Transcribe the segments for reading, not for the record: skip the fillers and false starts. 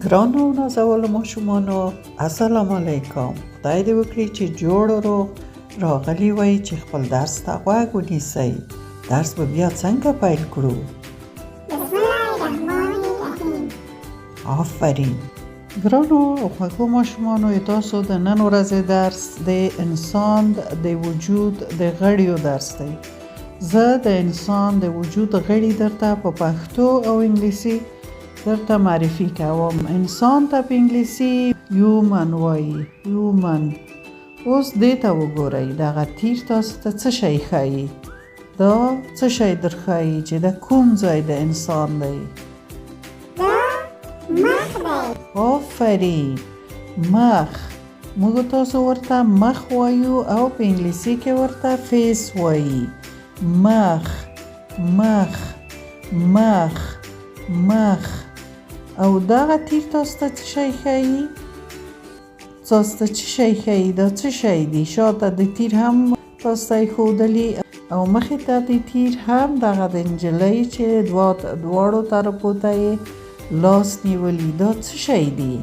ګرانو او نازولو ماشومانو، السلام علیکم. خدای دې وکړي چې جوړ او روغ راغلي وئ چې خپل درس ته غوږ ونیسئ. درس به بیا څنګه پیل کړو؟ بسم الله الرحمن الرحیم. آفرین. ګرانو او خوږو ماشومانو، تاسو د نن ورځې درس د انسان د وجود د غړیو درس دی. زه د انسان د وجود غړي درته په پښتو او انګلیسي درته معرفي کوم. انسان ته په انګلیسي human وایي، human. اوس دې ته وګورئ، دغه تیر تاسو ته څه شی ښایي؟ دا څه شی درښایي چې د کوم ځای د انسان دی؟ دا مخ دی. آفرین، مخ. موږ تاسو ورته مخ وایو او په انګلیسي کې ورته face وایي. مخ، مخ، مخ، مخ. او دغه تیر تاسو ته څه شی ښایي؟ تاسو ته څه شی ښایي؟ دا څه شی دي؟ شاته د تیر هم تاسو ته ښودلي او مخې ته د تیر هم دغه د نجلۍ چې دواړو طرفو ته یې لاس نیولي، دا څه شی دي؟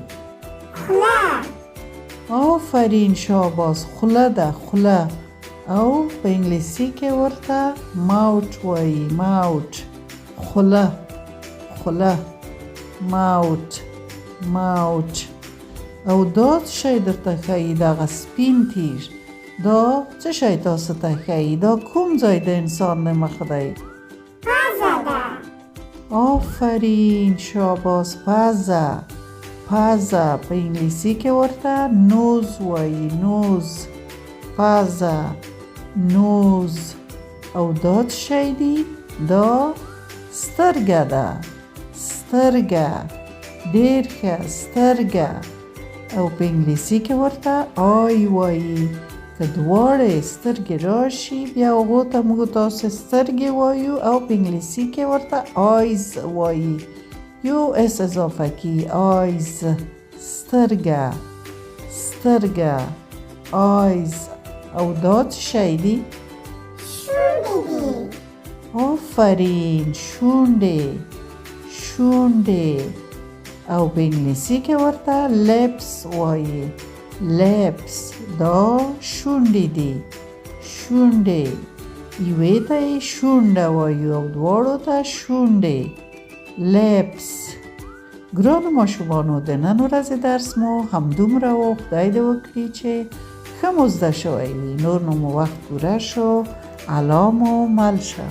خوله. آفرین، شاباس، خوله ده، خوله. او په انګلیسي کې ورته mouth وایي، mouth. خوله، خوله، mouth، mouth. او دا څه شی درته ښایي؟ دغه سپین تیر دا څه شی تاسو ته ښایي؟ دا کوم ځای د انسان د مخ دی؟ پزه ده. آفرین، شاباس، پزه، پزه. په انګلیسي کې ورته nose وایي، nose. پزه، nose. او دا څه شی دي؟ دا سترګه ده، سترګه. ډېر ښه، سترګه. او په انګلیسي کې ورته eye وایي. که دواړې سترګې راشي بیا هغو ته موږ تاسو سترګې وایو او په انګلیسي کې ورته eyes وایي، یو s اضافه کی، eyes. سترګه، سترګه، eyes. او دا څه شی دي؟ شونډې دي. آفرین، شونډې، شونډې. او په انګلیسي کې ورته lips وایي، lips. دا شونډې دي، شونډې. یوې ته یې شونډه وایو او دواړو ته شونډې، lips. ګرانو ماشومانو، د نن ورځې درس مو همدومره و. خدای دې وکړي چې ښه مو زده شوی وي. نور نو مو وخت پوره شو. الله مو مل شه.